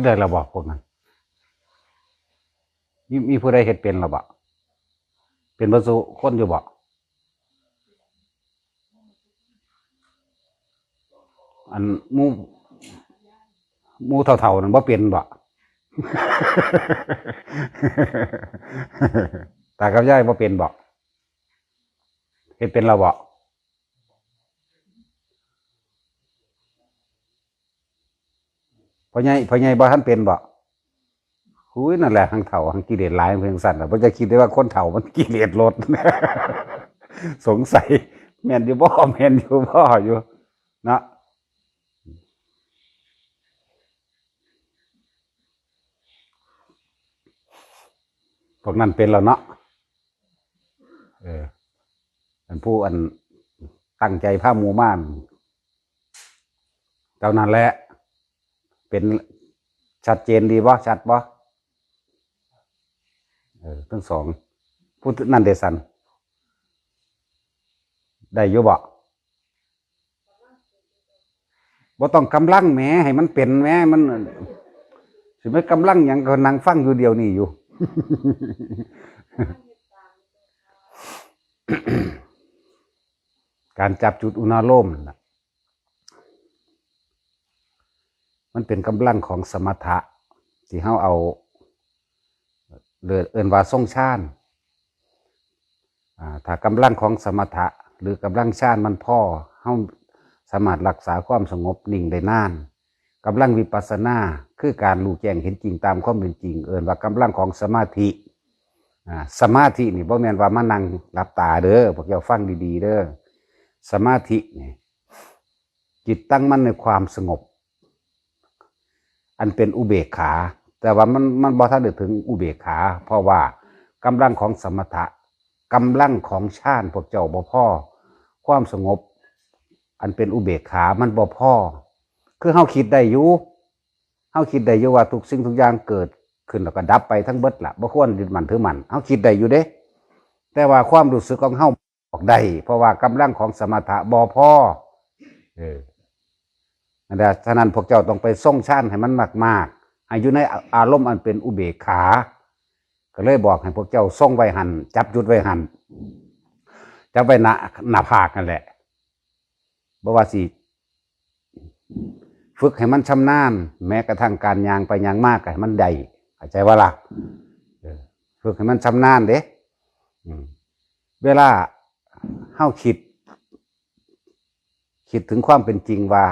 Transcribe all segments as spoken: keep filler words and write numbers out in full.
ได้แล้วบ่พวกนั้น มีมีผู้ใดเฮ็ดเป็นแล้วบ่ เป็นเบิดซุคนอยู่บ่ อันหมู่หมู่เฒ่าๆนั่นบ่เป็นบ่ ตากับยายบ่เป็นบ่ เฮ็ดเป็นแล้วบ่ พ่อใหญ่พ่อใหญ่บ่ทันเป็นบ่ อุ้ย นั่นแหละ หังเฒ่าหังกิเลสหลาย เพียงสั่นล่ะ บ่จะคิดได้ว่าคนเฒ่ามันกิเลสลด สงสัย แม่นอยู่บ่ แม่นอยู่บ่อยู่ เนาะ พวกนั้นเป็นแล้วเนาะ เออ อันผู้อันตั้งใจพาหมู่มา เจ้านั่นแหละ เป็นชัดเจนดีบ่ ชัดบ่ เออ ทั้งสอง ผู้นั่นเดซัน ได้อยู่บ่ บ่ต้องกำลังแหม ให้มันเป็นแหม มัน สิไปกำลังหยัง ก็นั่งฟังอยู่เดี๋ยวนี้อยู่ การจับจุดอุณาโลมนั่นน่ะ มันเป็นกำลังของสมถะ ที่เฮาเอา เอิ้นว่าทรงฌาน อ่า ถ้ากำลังของสมถะ หรือกำลังฌานมันพอ เฮาสามารถรักษาความสงบนิ่งได้นาน กำลังวิปัสสนา คือการรู้แจ้งเห็นจริงตามความเป็นจริง เอิ้นว่ากำลังของสมาธิ อ่า สมาธินี่บ่แม่นว่ามานั่งหลับตาเด้อ พวกเจ้าฟังดีๆเด้อ สมาธินี่ จิตตั้งมั่นในความสงบ อันเป็นอุเบกขา แต่ว่ามัน มันบ่ทันได้ถึงอุเบกขา เพราะว่ากำลังของสมถะ กำลังของฌานพวกเจ้าบ่พอ ความสงบ อันเป็นอุเบกขามันบ่พอ คือเฮาคิดได้อยู่ เฮาคิดได้อยู่ว่าทุกสิ่งทุกอย่างเกิดขึ้นแล้วก็ดับไปทั้งเบิดล่ะ บ่ควรยึดมั่นถือมั่น เฮาคิดได้อยู่เด้ แต่ว่าความรู้สึกของเฮา ออกได้ เพราะว่ากำลังของสมถะบ่พอ เออ นั่นแหละ ฉะนั้นพวกเจ้าต้องไปทรงฌานให้มันมากๆ ให้อยู่ในอารมณ์อันเป็นอุเบกขา ก็เลยบอกให้พวกเจ้าทรงไว้หั่น จับจุดไว้หั่น จับไว้หน้า หน้าผากนั่นแหละ บ่ว่าสิ ฝึกให้มันชำนาญ แม้กระทั่งการย่างไปย่างมาก็ให้มันได้ เข้าใจบ่ล่ะ เออ ฝึกให้มันชำนาญเด้ อืม เวลาเฮาคิด คิดถึงความเป็นจริงว่า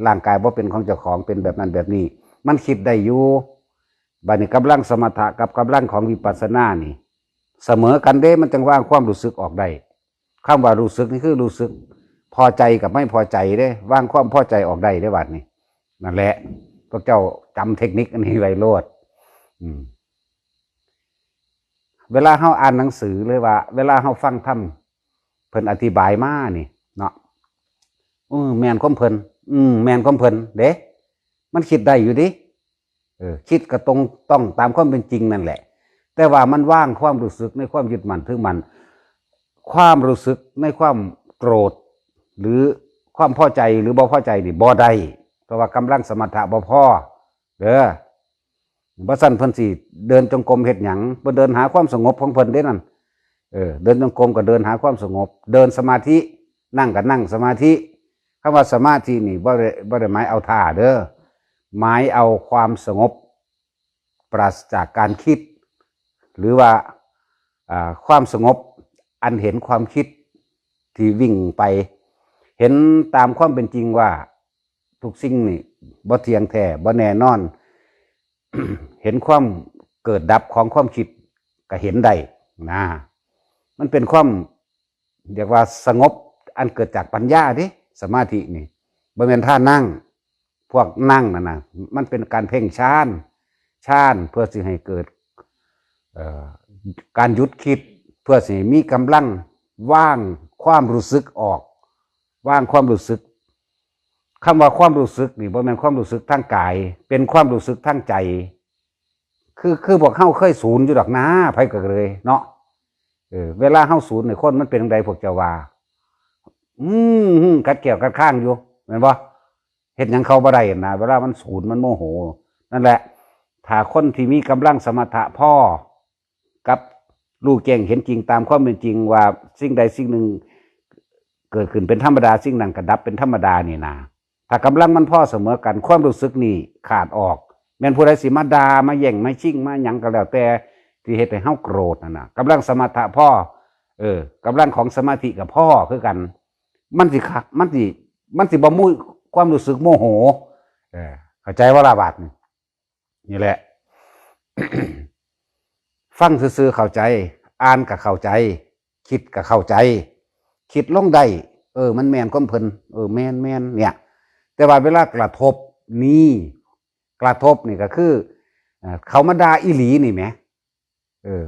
ร่างกายบ่เป็นของเจ้าของ เป็นแบบนั้นแบบนี้ มันคิดได้อยู่ บัดนี้กำลังสมถะกับกำลังของวิปัสสนานี่ เสมอกันเด้ มันจั่งวางความรู้สึกออกได้ คำว่ารู้สึกนี่คือรู้สึกพอใจกับไม่พอใจเด้ วางความพอใจออกได้เด้บัดนี้ นั่นแหละ พวกเจ้าจำเทคนิคอันนี้ไว้โลด อืม เวลาเฮาอ่านหนังสือ หรือว่าเวลาเฮาฟังธรรม เพิ่นอธิบายมานี่เนาะ อืม แม่นความเพิ่น อืม แม่นความเพิ่นเด้ มันคิดได้อยู่เด้ เออ คิดก็ตรงต้องตามความเป็นจริงนั่นแหละ แต่ว่ามันวางความรู้สึกในความยึดมั่นถือมั่น ความรู้สึกในความโกรธ หรือความพอใจหรือบ่พอใจนี่บ่ได้ เพราะว่ากำลังสมถะบ่พอ เด้อ บ่ซั้นเพิ่นสิเดินจงกรมเฮ็ดหยัง เพิ่นเดินหาความสงบของเพิ่นเด้นั่น เออ เดินจงกรมก็เดินหาความสงบ เดินสมาธิ นั่งก็นั่งสมาธิ คำว่าสมาธินี่บ่ได้ บ่ได้หมายเอาท่าเด้อ หมายเอาความสงบ ปราศจากการคิด หรือว่า อ่า ความสงบอันเห็นความคิดที่วิ่งไป เห็นตามความเป็นจริงว่าทุกสิ่งนี่บ่เที่ยงแท้ บ่แน่นอน เห็นความเกิดดับของความคิดก็เห็นได้นะ มันเป็นความ เรียกว่าสงบอันเกิดจากปัญญาเด้ สมาธินี่ บ่แม่นท่านั่ง พวกนั่งนั่นน่ะ มันเป็นการเพ่งฌาน ฌานเพื่อสิให้เกิด เอ่อ การหยุดคิด เพื่อสิให้มีกำลังวางความรู้สึกออก วางความรู้สึก คำว่าความรู้สึกนี่บ่แม่นความรู้สึกทางกาย เป็นความรู้สึกทางใจ คือ คือพวกเฮาเคยศูนย์อยู่ดอกนะ ไผก็เลยเนาะ เออ เวลาเฮาศูนย์นี่ คนมันเป็นจั่งใดพวกเจ้าว่า อืม กัดแข้วกัดคางอยู่ แม่นบ่ เฮ็ดหยังเขาบ่ได้นะ เวลามันศูนย์ มันโมโห นั่นแหละ ถ้าคนที่มีกำลังสมถะพอกับรู้แจ้งเห็นจริงตามความเป็นจริงว่าสิ่งใดสิ่งหนึ่งเกิดขึ้นเป็นธรรมดา สิ่งนั้นก็ดับเป็นธรรมดานี่นะ ถ้ากำลังมันพอเสมอกัน ความรู้สึกนี่ขาดออก แม่นผู้ใดสิมาด่ามาแย่งมาชิงมาหยังก็แล้วแต่ ที่เฮ็ดให้เฮาโกรธนั่นน่ะ กำลังสมถะพอ เออกำลังของสมาธิก็พอคือกัน มันสิคักมันสิมันสิบ่มีความรู้สึกโมโห เออ เข้าใจว่าละบาดนี่ นี่แหละ ฟังซื่อๆเข้าใจ อ่านก็เข้าใจ คิดก็เข้าใจ คิดลงได้ เออ มันแม่นความเพิ่น เออ แม่นแม่นเนี่ย แต่ว่าเวลากระทบนี่ กระทบนี่ก็คือเอ่อเขามาด่าอีหลีนี่แหม เออ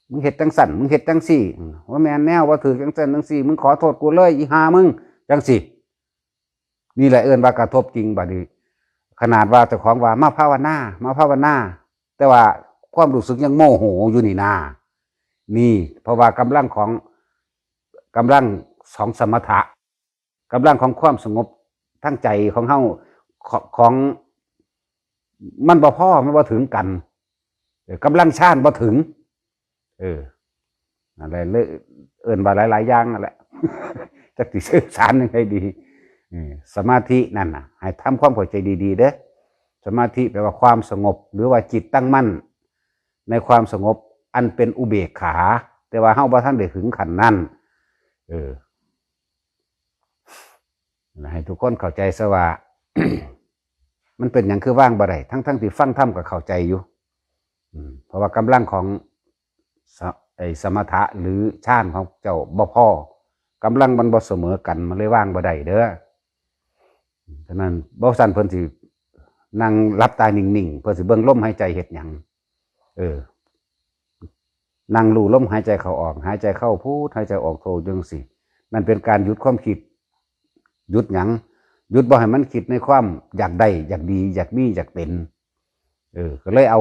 มึงเฮ็ดจังสั่น มึงเฮ็ดจังสี่ อืม ว่าแม่นแนว ว่าถือจังสั่นจังสี่ มึงขอโทษกูเลย อีห่ามึง จังสี่ นี่แหละเอิ้นว่ากระทบจริงบัดนี้ ขนาดว่าเจ้าของว่ามาภาวนา มาภาวนา แต่ว่าความรู้สึกยังโมโหอยู่นี่นา นี่ เพราะว่ากำลังของ กำลังของสมถะ กำลังของความสงบทางใจของเฮา ข- ของ มันบ่พอ มันบ่ถึงกัน เออ กำลังฌานบ่ถึง เออ นั่นแหละ เลยเอิ้นว่าหลายๆอย่างนั่นแหละ จักสิสื่อสารจั่งใดดี เออ สมาธินั่นน่ะ ให้ทำความเข้าใจดีๆเด้อ สมาธิแปลว่าความสงบ หรือว่าจิตตั้งมั่น ในความสงบอันเป็นอุเบกขา แต่ว่าเฮาบ่ทันได้ถึงขั้นนั้น เออ ให้ทุกคนเข้าใจซะว่า มันเป็นหยังคือวางบ่ได้ ทั้งๆที่ฟังธรรมก็เข้าใจอยู่ อืม เพราะว่ากำลังของส- ไอ้สมถะหรือฌานของเจ้าบ่พอ กำลังมันบ่เสมอกัน มันเลยวางบ่ได้เด้อ ฉะนั้นบ่ซั้นเพิ่นสินั่งหลับตานิ่งๆ เพิ่นสิเบิ่งลมหายใจเฮ็ดหยัง เออ นั่งรู้ลมหายใจเข้าออก หายใจเข้าพุท หายใจออกโท จั่งซี้ นั่นเป็นการหยุดความคิด หยุดหยัง หยุดบ่ให้มันคิดในความอยากได้ อยากดี อยากมี อยากเป็น เออ ก็เลยเอา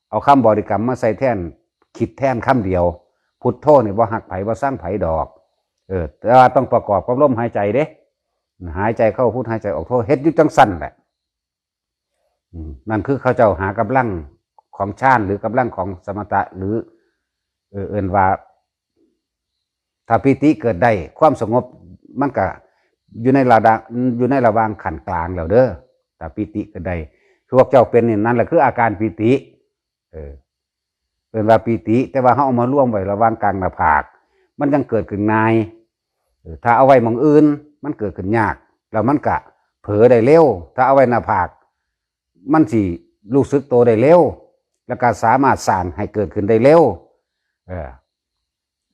เอาคำบริกรรมมาใส่แทน คิดแทนคำเดียว พุทโธนี่บ่ฮักไผบ่ซังไผดอก เออ แต่ว่าต้องประกอบกับลมหายใจเด้ หายใจเข้าพุท หายใจออกโท เฮ็ดอยู่จั่งซั่นแหละ อืม นั่นคือเขาเจ้าหากำลังของฌาน หรือกำลังของสมถะ หรือ เออ เอิ้นว่า ถ้าปีติเกิดได้ ความสงบมันก็อยู่ในระดับ อยู่ในระหว่างขั้นกลางแล้วเด้อ ถ้าปีติเกิดได้ คือพวกเจ้าเป็นนี่ นั่นแหละคืออาการปีติ เออ เอิ้นว่าปีติ แต่ว่าเฮาเอามารวมไว้ระหว่างกลางหน้าผาก มันจั่งเกิดขึ้นง่าย เออ ถ้าเอาไว้หม่องอื่น มันเกิดขึ้นยาก แล้วมันก็เผลอได้เร็ว ถ้าเอาไว้หน้าผาก มันสิรู้สึกตัวได้เร็ว แล้วก็สามารถสร้างให้เกิดขึ้นได้เร็ว เออ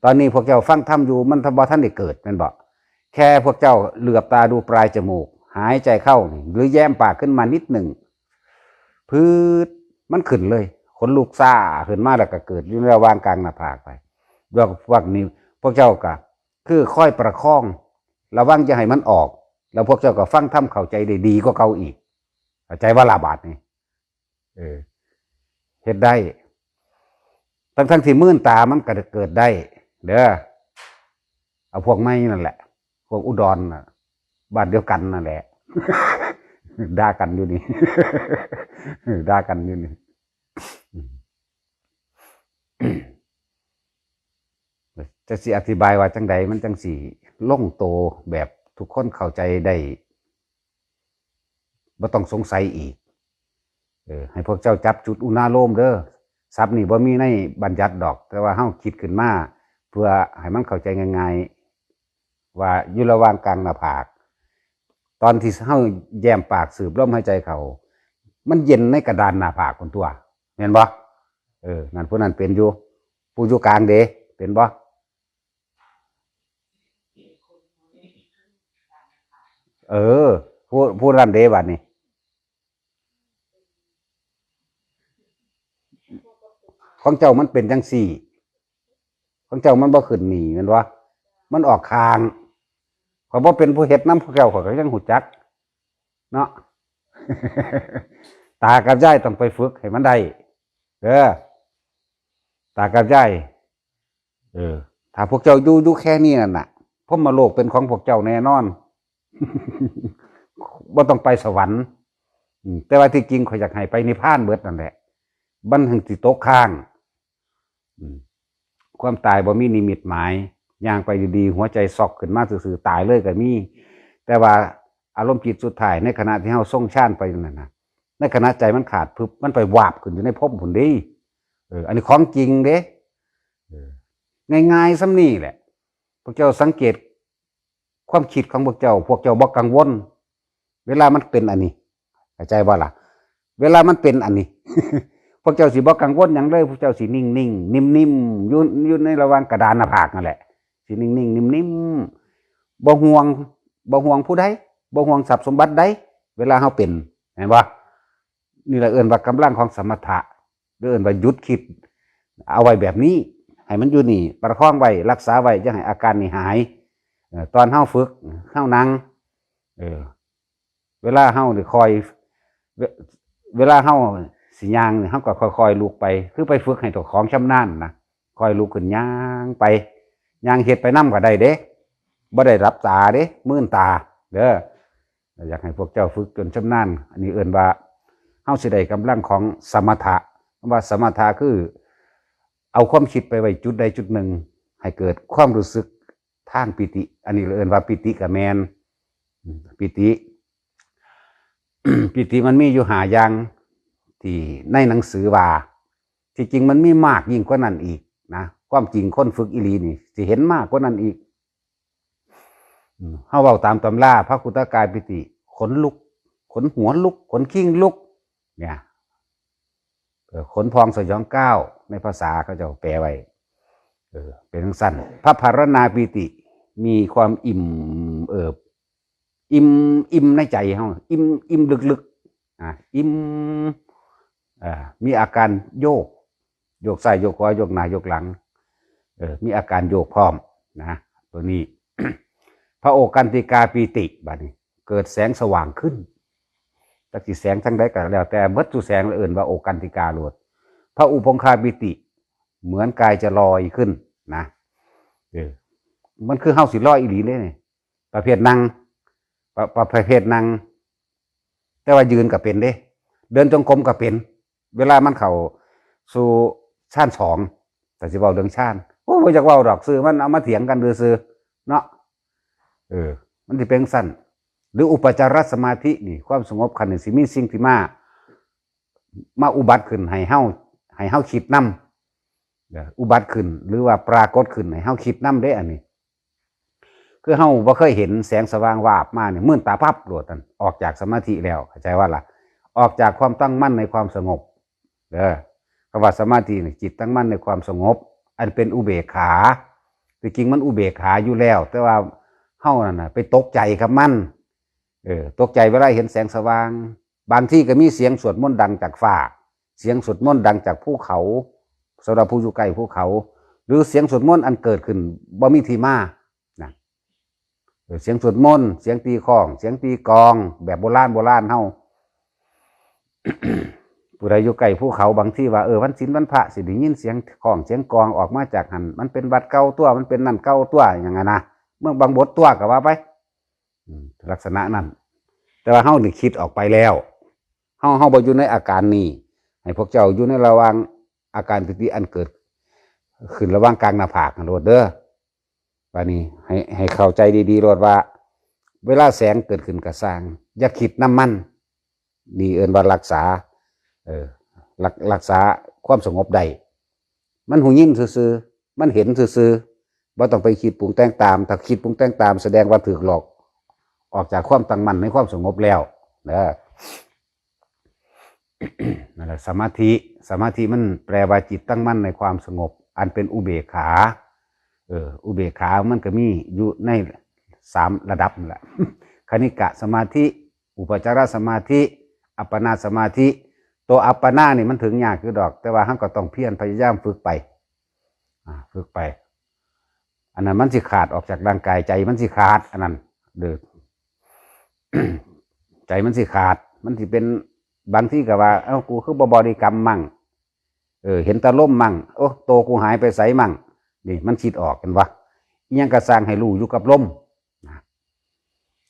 ตอนนี้พวกเจ้าฟังธรรมอยู่ มันบ่ทันได้เกิดแม่นบ่ แค่พวกเจ้าเหลือบตาดูปลายจมูก หายใจเข้านี่ หรือแย้มปากขึ้นมานิดหนึ่ง พืด มันขึ้นเลย ขนลุกซ่าขึ้นมา แล้วก็เกิดอยู่ในระหว่างกลางหน้าผากไป พวก พวกนี้ พวกเจ้าก็คือคอยประคอง ระวังอย่าให้มันออก แล้วพวกเจ้าก็ฟังธรรมเข้าใจได้ดีกว่าเก่าอีก เข้าใจว่าละบาดนี่ เออ เฮ็ดได้ ทั้งๆที่มื่นตามันก็เกิดได้ เด้อ เอาพวกใหม่นั่นแหละ พวกอุดรน่ะ บ้านเดียวกันนั่นแหละ ด่ากันอยู่นี่ ด่ากันอยู่นี่ จักสิอธิบายว่าจั่งใด มันจั่งสิลงโตแบบทุกคนเข้าใจได้ บ่ต้องสงสัยอีก เออ ให้พวกเจ้าจับจุดอุณาโลมเด้อ ศัพท์นี่บ่มีในบัญญัติดอก แต่ว่าเฮาคิดขึ้นมา เพื่อให้มันเข้าใจง่ายๆ ว่าอยู่ระหว่างกลางหน้าผาก ตอนที่เฮาแย้มปากสูบลมหายใจเข้า มันเย็นในกระดานหน้าผากพุ้นตั๊ว แม่นบ่ เออ นั่นผู้นั้นเป็นอยู่ ผู้อยู่กลางเด้ เป็นบ่ เออ ผู้ ผู้นั้นเด้ บัดนี้ ของเจ้ามันเป็นจั่งซี้ ของเจ้ามันบ่ขึ้นนี่แม่นบ่ มันออกข้าง ข้อยบ่เป็นผู้เฮ็ดนำพวกเจ้า ข้อยก็ยังฮู้จัก เนาะ ตากับยายต้องไปฝึกให้มันได้ เด้อ ตากับยาย เออ ถ้าพวกเจ้าอยู่ อยู่แค่นี้นั่นน่ะ พรหมโลกเป็นของพวกเจ้าแน่นอน บ่ต้องไปสวรรค์ อืมแต่ว่าที่จริงข้อยอยากให้ไปนิพพานเบิดนั่นแหละ มันถึงสิตกค้าง อืมความตายบ่มีนิมิตหมาย ย่างไปดีๆ หัวใจซอกขึ้นมาซื่อๆ ตายเลยก็มี แต่ว่าอารมณ์จิตสุดท้ายในขณะที่เฮาทรงฌานไปนั่นน่ะ ในขณะใจมันขาดพึบ มันไปวาบขึ้นอยู่ในภพพุ้นเด้ เออ อันนี้ของจริงเด้ เออ ง่ายๆ ส่ำนี้แหละ พวกเจ้าสังเกตความคิดของพวกเจ้า พวกเจ้าบ่กังวล เวลามันเป็นอันนี้ เข้าใจบ่ล่ะ เวลามันเป็นอันนี้ พวกเจ้าสิบ่กังวลหยังเลย พวกเจ้าสินิ่งๆ นิ่มๆ อยู่ อยู่ในระหว่างกระดานหน้าผากนั่นแหละ สินิ่งๆ นิ่มๆ บ่ห่วง บ่ห่วงผู้ใด บ่ห่วงทรัพย์สมบัติใด เวลาเฮาเป็น เห็นบ่ นี่แหละเอิ้นว่ากำลังของสมถะ หรือเอิ้นว่าหยุดคิด เอาไว้แบบนี้ ให้มันอยู่นี่ ประคองไว้ รักษาไว้ อย่าให้อาการนี่หาย เอ่อ ตอนเฮาฝึก เฮานั่ง เออ เวลาเฮานี่คอย เว- เวลาเฮาสิย่างนี่ เฮาก็ค่อยๆ ลุกไป คือไปฝึกให้เจ้าของชำนาญนะ ค่อยลุกขึ้นย่างไป ย่างเฮ็ดไปนำก็ได้เด้ บ่ได้หลับตาเด้ มืนตา เด้อ อยากให้พวกเจ้าฝึกจนชำนาญ อันนี้เอิ้นว่า เฮาสิได้กำลังของสมถะ คำว่าสมถะคือ เอาความคิดไปไว้จุดใดจุดหนึ่ง ให้เกิดความรู้สึกทางปีติ อันนี้เอิ้นว่าปีติก็แม่น อืม ปีติ ปีติมันมีอยู่ห้าอย่าง ที่ในหนังสือว่า ที่จริงมันมีมากยิ่งกว่านั้นอีกนะ ความจริงคนฝึกอีหลีนี่ สิเห็นมากกว่านั้นอีก อืม เฮาเว้าตามตำรา พระคุตกายปีติ ขนลุก ขนหัวลุก ขนคิงลุก เนี่ย เออ ขนพองสยองก้าว ในภาษาเขาเจ้าแปลไว้ เออ เป็นจั่งซั้น พระพรณาปีติ มีความอิ่มเอิบ อิ่ม อิ่มในใจเฮา อิ่ม อิ่มลึกๆ อ่ะ อิ่ม เอ่อ มีอาการโยก โยกซ้ายโยกขวา โยกหน้าโยกหลัง เออ มีอาการโยกพร้อมนะ ตัวนี้ พระโอกันติกาปีติ บัดนี้ เกิดแสงสว่างขึ้น จักสิแสงจั่งใดก็แล้วแต่ เบิดสู่แสงแล้วเอิ้นว่าโอกันติกาโลด พระอุปงคาปีติ เหมือนกายจะลอยขึ้นนะ เออ มันคือเฮาสิลอยอีหลีเด้นี่ ประเภทนั่ง ประ- ประเภทนั่ง แต่ว่ายืนก็เป็นเด้ เดินจงกรมก็เป็น เวลามันเข้าสู่ฌานสอง แต่สิเว้าเรื่องฌาน โอ้ บ่อยากเว้าดอก ซื่อมันเอามาเถียงกันซื่อๆ เนาะ เออ มันสิเป็นจั่งซั้น หรืออุปจารสมาธินี่ ความสงบขั้นนี้สิมีสิ่งที่มา มาอุบัติขึ้นให้เฮา ให้เฮาคิดนำ เด้อ อุบัติขึ้น หรือว่าปรากฏขึ้นให้เฮาคิดนำเด้ อันนี้ คือเฮาบ่เคยเห็นแสงสว่างวาบมานี่ มืนตาปั๊บโลดนั่น ออกจากสมาธิแล้ว เข้าใจว่าล่ะ ออกจากความตั้งมั่นในความสงบ เด้อ คำว่าสมาธินี่ จิตตั้งมั่นในความสงบ อันเป็นอุเบกขา ที่จริงมันอุเบกขาอยู่แล้ว แต่ว่าเฮานั่นน่ะ ไปตกใจกับมัน เออ ตกใจเวลาเห็นแสงสว่าง บางทีก็มีเสียงสวดมนต์ดังจากฟ้า เสียงสวดมนต์ดังจากภูเขา สำหรับผู้อยู่ใกล้ภูเขา หรือเสียงสวดมนต์อันเกิดขึ้นบ่มีที่มา นะ เออ เสียงสวดมนต์ เสียงตีฆ้อง เสียงตีกลอง แบบโบราณโบราณเฮา ผู้ใดอยู่ใกล้ภูเขา บางทีว่า เออ วันศีลวันพระสิได้ยินเสียงฆ้องเสียงกลองออกมาจากหั่น มันเป็นวัดเก่าตั๊ว มันเป็นนั่นเก่าตั๊ว อย่างนั้นนะ เมืองบางบดตั๊ว ก็ว่าไป อืม ลักษณะนั้น แต่ว่าเฮานี่คิดออกไปแล้ว เฮา เฮาบ่อยู่ในอาการนี้ ให้พวกเจ้าอยู่ในระหว่างอาการปีติอันเกิดขึ้นระหว่างกลางหน้าผากนั่นโลดเด้อ บัดนี้ให้ ให้เข้าใจดีๆ โลดว่า เวลาแสงเกิดขึ้นก็ซ่าง อย่าคิดนำมัน นี่เอิ้นว่ารักษา เออ รัก- รักษาความสงบได้ มันหูยินซื่อๆ มันเห็นซื่อๆ บ่ต้องไปคิดปรุงแต่งตาม ถ้าคิดปรุงแต่งตาม แสดงว่าถูกหลอก ออกจากความตั้งมั่นในความสงบแล้ว เด้อ นั่นแหละ สมาธิ สมาธิมันแปลว่าจิตตั้งมั่นในความสงบ อันเป็นอุเบกขา เออ อุเบกขามันก็มีอยู่ในสามระดับนั่นแหละ คณิกะสมาธิ อุปจารสมาธิ อัปปนาสมาธิ ตัวอัปปนานี่มันถึงยากอยู่ดอก แต่ว่าเฮาก็ต้องเพียรพยายามฝึกไป อ่า ฝึกไป อันนั้นมันสิขาดออกจากร่างกาย ใจมันสิขาด อันนั้น เด้อ ใจมันสิขาด มันสิเป็น บางทีก็ว่า เอ้า กูคือบ่บริกรรมมั่ง เออ เห็นแต่ลมมั่ง โอ้ โตกูหายไปไสมั่ง นี่มันคิดออก เห็นบ่ อิหยังก็ซ่างให้รู้อยู่กับลม นะ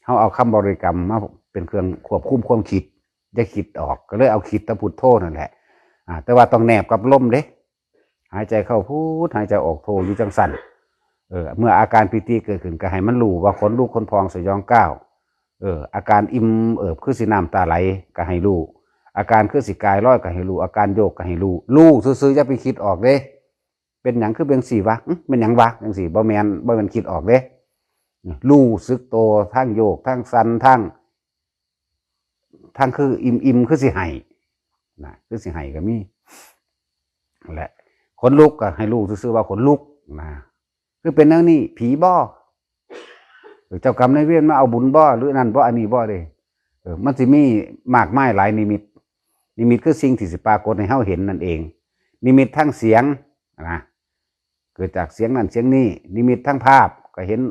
เฮาเอาคำบริกรรมมาเป็นเครื่องควบคุมความคิด จะคิดออก ก็เลยเอาคิดแต่พุทโธนั่นแหละ อ่า แต่ว่าต้องแนบกับลมเด้ หายใจเข้าพุท หายใจออกโธ อยู่จังซั่น เออ เมื่ออาการปีติเกิดขึ้น ก็ให้มันรู้ว่าขนลุกขนพองสยองก้าว เออ อาการอิ่มเอิบคือสิน้ำตาไหล ก็ให้รู้ อาการคือสิกายลอยก็ให้รู้ อาการโยกก็ให้รู้ รู้ซื่อๆ อย่าไปคิดออกเด้ เป็นหยังคือเป็นสี่วะ อื้อ เป็นหยังวะ จังซี่ บ่แม่น บ่แม่นคิดออกเด้ รู้สึกโต ทั้งโยก ทั้งสั่น ทั้ง ทั้งคืออิ่มๆ คือสิไห้นะ คือสิไห้ก็มี แหละ ขนลุกก็ให้รู้ซื่อๆ ว่าขนลุกนะ คือเป็นแนวนี้ ผีบ่ เจ้ากรรมนายเวรมาเอาบุญบ่ หรือนั่นบ่ อันนี้บ่เด้ เออ มันสิมีมากมายหลายนิมิต นิมิตคือสิ่งที่สิปรากฏให้เฮาเห็นนั่นเอง นิมิตทางเสียงนะ เกิดจากเสียงนั่นเสียงนี้ นิมิตทางภาพก็เห็น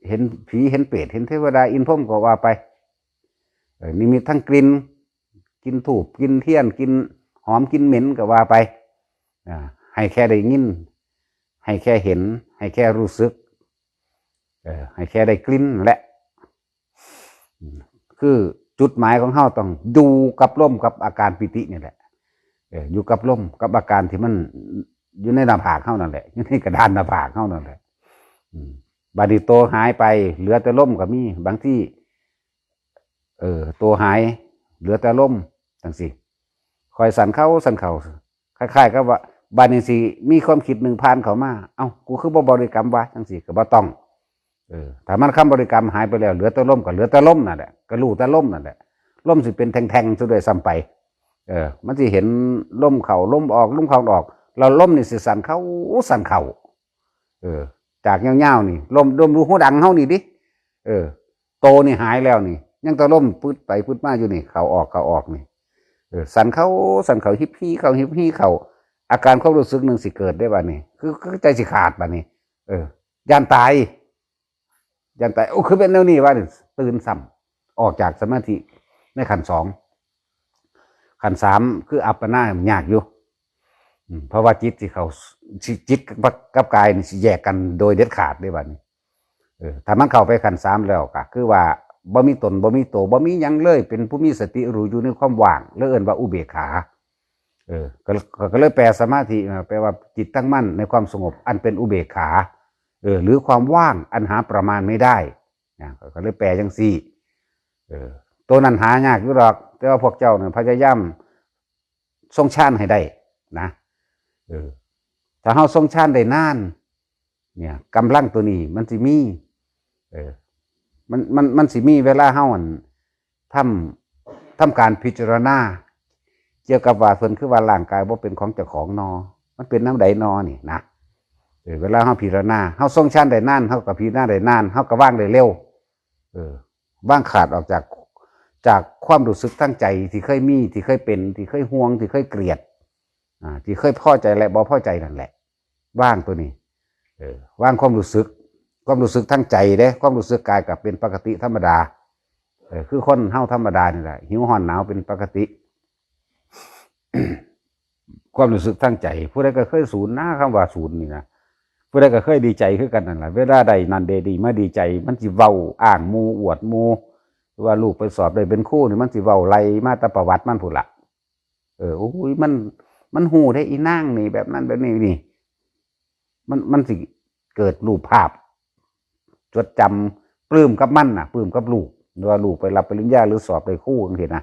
เห็นผี เห็นเปรต เห็นเทวดา อินทร์พรหมก็ว่าไป เออ นิมิตทางกลิ่น กลิ่นธูป กลิ่นเทียน กลิ่นหอม กลิ่นเหม็นก็ว่าไป อ่า ให้แค่ได้ยิน ให้แค่เห็น ให้แค่รู้สึก เออ ให้แค่ได้กลิ่นนั่นแหละ อืม คือจุดหมายของเฮาต้องอยู่กับลมกับอาการปีตินี่แหละ เออ อยู่กับลมกับอาการที่มันอยู่ในหน้าผากเฮานั่นแหละ อยู่ในกระดานหน้าผากเฮานั่นแหละ อืม บาดนี้โตหายไป เหลือแต่ลมก็มี บางที เออ โตหาย เหลือแต่ลม จังซี่ ค่อยสั่นเข้าสั่นเข้า คล้ายๆ กับว่า บาดนี้สิมีความคิดหนึ่งผ่านเข้ามา เอ้า กูคือบ่บริกรรมวะ จังซี่ ก็บ่ต้อง เออ ถ้ามันคำบริกรรมหายไปแล้ว เหลือแต่ลมก็เหลือแต่ลมนั่นแหละ ก็รู้แต่ลมนั่นแหละ ลมสิเป็นแท่งๆ ซะด้วยซ้ำไป เออ มันสิเห็นลมเข้าลมออก ลมเข้าออก แล้วลมนี่สิสั่นเข้าสั่นเข้า เออ จากยาวๆ นี่ ลม ลมรูหูดังเฮานี่ดิ เออ โตนี่หายแล้วนี่ ยังแต่ลมปืดไปปืดมาอยู่นี่ เข้าออกเข้าออกนี่ เออ สั่นเข้าสั่นเข้า ฮิปฮีเข้าฮิปฮีเข้า อาการความรู้สึกหนึ่งสิเกิดได้บัดนี้ คือ คือใจสิขาดบัดนี้ เออ ย่านตาย ย่านตาย โอ้ คือเป็นแนวนี้วะนี่ ตื่นซ้ำ ออกจากสมาธิในขั้นสอง ขั้นสามคืออัปปนายากอยู่ อืม เพราะว่าจิตสิเข้า สิ จิตกับ กับกายนี่สิแยกกันโดยเด็ดขาดเด้บัดนี้ เออ ถ้ามันเข้าไปขั้นสามแล้วก็คือว่าบ่มีตน บ่มีโต บ่มีหยังเลย เป็นผู้มีสติรู้อยู่ในความว่าง แล้วเอิ้นว่าอุเบกขา เออ ก็ ก็ ก็เลยแปลสมาธิมา แปลว่าจิตตั้งมั่นในความสงบอันเป็นอุเบกขา เออ หรือความว่างอันหาประมาณไม่ได้นะ ก็เลยแปลจังซี่ เออ ตัวนั้นหายากอยู่ดอก แต่ว่าพวกเจ้าเนี่ยพยายามทรงฌานให้ได้นะ เออ ถ้าเฮาทรงฌานได้นาน เนี่ย กำลังตัวนี้มันสิมี เออ มัน มัน มันสิมีเวลาเฮาอันทำ ทำการพิจารณา เกี่ยวกับว่าเพิ่นคือว่าร่างกายบ่เป็นของเจ้าของนอ มันเป็นนำใดนอนี่นะ เออ เวลาเฮาพิจารณา เฮาทรงฌานได้นาน เฮาก็พิจารณาได้นาน เฮาก็วางได้เร็ว เออ วางขาดออกจาก จากความรู้สึกทางใจที่เคยมี ที่เคยเป็น ที่เคยห่วง ที่เคยเกลียด อ่า ที่เคยพอใจและบ่พอใจนั่นแหละ วางตัวนี้ เออ วางความรู้สึก ความรู้สึกทางใจเด้ ความรู้สึกกายก็เป็นปกติธรรมดา เออ คือคนเฮาธรรมดานี่แหละ หิวร้อนหนาวเป็นปกติ ความรู้สึกทางใจ ผู้ใดก็เคยสูนนะ คำว่าสูนนี่นะ ผู้ใดก็เคยดีใจคือกันนั่นแหละ เวลาได้นั่นได้ดีมาดีใจ มันสิเว้าอ้างหมู่อวดหมู่ ว่าลูกไปสอบได้เป็นครูนี่ มันสิเว้าไล่มาแต่ประวัติมันพู้นละ เออ โอ้ย มัน มันฮู้เด้ อีนางนี่แบบนั้นแบบนี้นี่ มัน มันสิเกิดรูปภาพ จดจำ ปลื้มกับมันน่ะ ปลื้มกับลูก หรือว่าลูกไปรับปริญญาหรือสอบได้ครูจังซี้นะ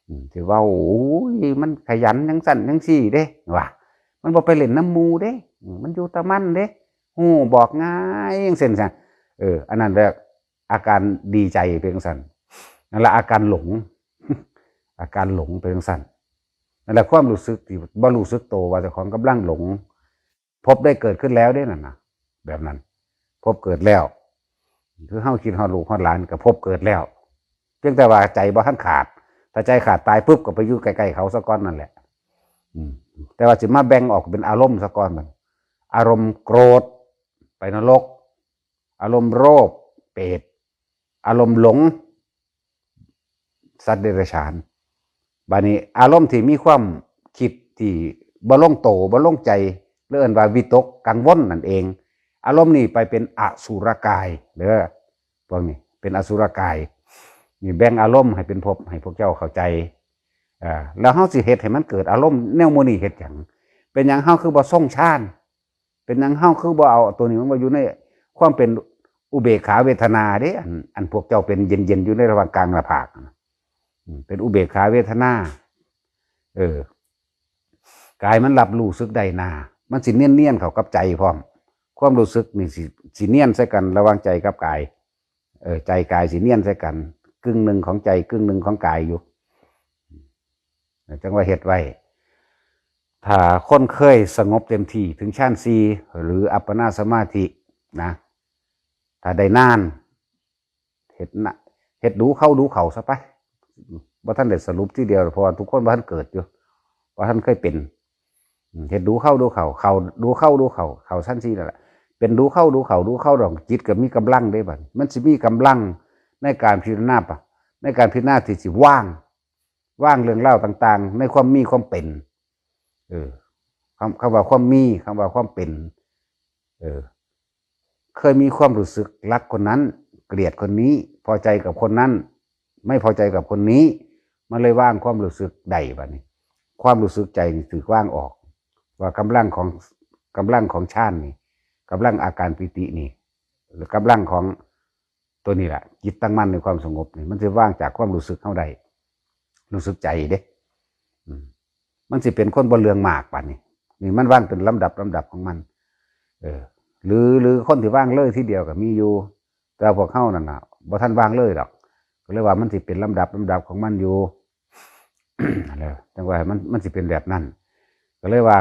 อืม สิเว้า โอ้ย มันขยันจังซั่นจังซี่เด้ ว่า มันบ่ไปเล่นนำหมู่เด้ อืม มันอยู่แต่มันเด้ ฮู้บอกง่ายจังซั่นซะ เออ อันนั้นแหละ อาการดีใจเป็นจังซั่น นั่นแหละอาการหลง อาการหลงเป็นจังซั่น นั่นแหละความรู้สึกที่บ่รู้สึกโตว่าเจ้าของกำลังหลง ภพได้เกิดขึ้นแล้วเด้นั่นน่ะ แบบนั้น ภพเกิดแล้ว คือเฮาคิดฮอดลูกฮอดหลานก็ภพเกิดแล้ว เพียงแต่ว่าใจบ่ทันขาด ถ้าใจขาดตายปุ๊บก็ไปอยู่ใกล้ๆเขาซะก่อนนั่นแหละ อืม แต่ว่าสิมาแบ่งออกเป็นอารมณ์ซะก่อนบัด อารมณ์โกรธ ไปนรก อารมณ์โลภ เปรต อารมณ์หลง สัตว์เดรัจฉาน บัดนี้อารมณ์ที่มีความคิดที่บ่ลงโต บ่ลงใจ หรือเอิ้นว่าวิตกกังวลนั่นเอง อารมณ์นี้ไปเป็นอสุรกายเด้อ พวกนี้เป็นอสุรกาย นี่แบ่งอารมณ์ให้เป็นภพให้พวกเจ้าเข้าใจ อ่า แล้วเฮาสิเฮ็ดให้มันเกิดอารมณ์แนวหมู่นี้เฮ็ดหยัง เป็นหยังเฮาคือบ่ทรงฌาน เป็นหยังเฮาคือบ่เอาตัวนี้มันมาอยู่ในความเป็นอุเบกขาเวทนาเด้ อัน อันพวกเจ้าเป็นเย็นๆอยู่ในระหว่างกลางหน้าผากนะ อืม เป็นอุเบกขาเวทนา เออ กายมันรับรู้สึกได้นา มันสิเนียนๆเข้ากับใจพร้อม ความรู้สึกนี่สิ สิเนียนใส่กันระหว่างใจกับกาย เออ ใจกายสิเนียนใส่กัน กึ่งหนึ่งของใจ กึ่งหนึ่งของกายอยู่ จั่งว่าเฮ็ดไว้ ถ้าคนเคยสงบเต็มที่ถึงฌานสี่ หรืออัปปนาสมาธินะ ถ้าได้นาน เฮ็ดนะ เฮ็ดดูเข้าดูเข้าซะไป บ่ทันได้สรุปทีเดียว เพราะว่าทุกคนบ่ทันเกิดอยู่ บ่ทันเคยเป็น อืม เฮ็ดดูเข้าดูเข้า เข้าดูเข้าดูเข้า เข้าฌานสี่นั่นแหละ เป็นดูเข้าดูเข้า ดูเข้าดอก จิตก็มีกำลังเด้บัดนี้ มันสิมีกำลังในการพิจารณาปะ ในการพิจารณาที่สิวาง วางเรื่องราวต่างๆ ในความมีความเป็น เออ คำ คำว่าความมี คำว่าความเป็น เออ เคยมีความรู้สึกรักคนนั้น เกลียดคนนี้ พอใจกับคนนั้น ไม่พอใจกับคนนี้ มันเลยวางความรู้สึกได้บัดนี้ ความรู้สึกใจนี่ถือวางออก ว่ากำลังของ กำลังของฌานนี่ กำลังอาการปีตินี่ หรือกำลังของตัวนี้แหละ จิตตั้งมั่นในความสงบนี่ มันสิวางจากความรู้สึกเฮาได้ รู้สึกใจเด้ อืม มันสิเป็นคนบ่เรื่องมากปานนี้ นี่มันวางเป็นลำดับลำดับของมัน เออ หรือ หรือคนที่วางเลยทีเดียวก็มีอยู่ แต่ว่าพวกเฮานั่นน่ะ บ่ทันวางเลยดอก ก็เลยว่ามันสิเป็นลำดับลำดับของมันอยู่ นั่นแหละ จั่งว่ามัน มันสิเป็นแบบนั้น ก็เลยว่า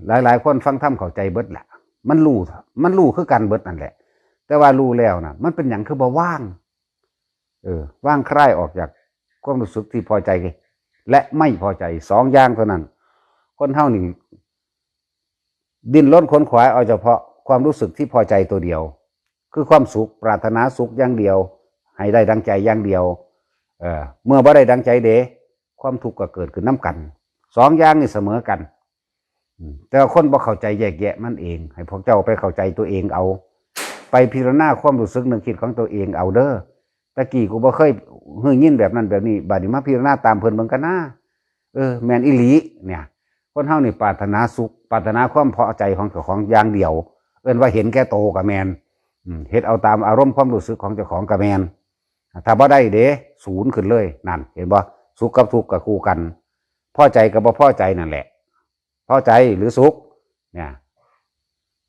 หลายๆคนฟังธรรมเข้าใจเบิดล่ะ มันรู้ มันรู้คือกันเบิดนั่นแหละ แต่ว่ารู้แล้วน่ะ มันเป็นหยังคือบ่วาง เออ วางคลายออกจากความรู้สึกที่พอใจ และไม่พอใจ สองอย่างเท่านั้น คนเฮานี่ ดิ้นรนขวนขวายเอาเฉพาะความรู้สึกที่พอใจตัวเดียว คือความสุข ปรารถนาสุขอย่างเดียว ให้ได้ดังใจอย่างเดียว เออ เมื่อบ่ได้ดังใจเด้ ความทุกข์ก็เกิดขึ้นนำกัน สองอย่างนี่เสมอกัน อืม แต่ว่าคนบ่เข้าใจแยกแยะมันเอง ให้พวกเจ้าไปเข้าใจตัวเองเอา ไปพิจารณาความรู้สึกนึกคิดของตัวเองเอาเด้อ ตะกี้กูบ่เคยหื้อยินแบบนั้นแบบนี้ บัดนี้มาพิจารณาตามเพิ่นเบิ่งกันนะ เออ แม่นอีหลี เนี่ย คนเฮานี่ปรารถนาสุข ปรารถนาความพอใจของเจ้าของอย่างเดียว เอิ้นว่าเห็นแก่ตัวก็แม่น อืม เฮ็ดเอาตามอารมณ์ความรู้สึกของเจ้าของก็แม่น ถ้าบ่ได้เด้ ศูนย์ขึ้นเลย นั่น เห็นบ่ สุขกับทุกข์ก็คู่กัน พอใจกับบ่พอใจนั่นแหละ พอใจหรือสุข เนี่ย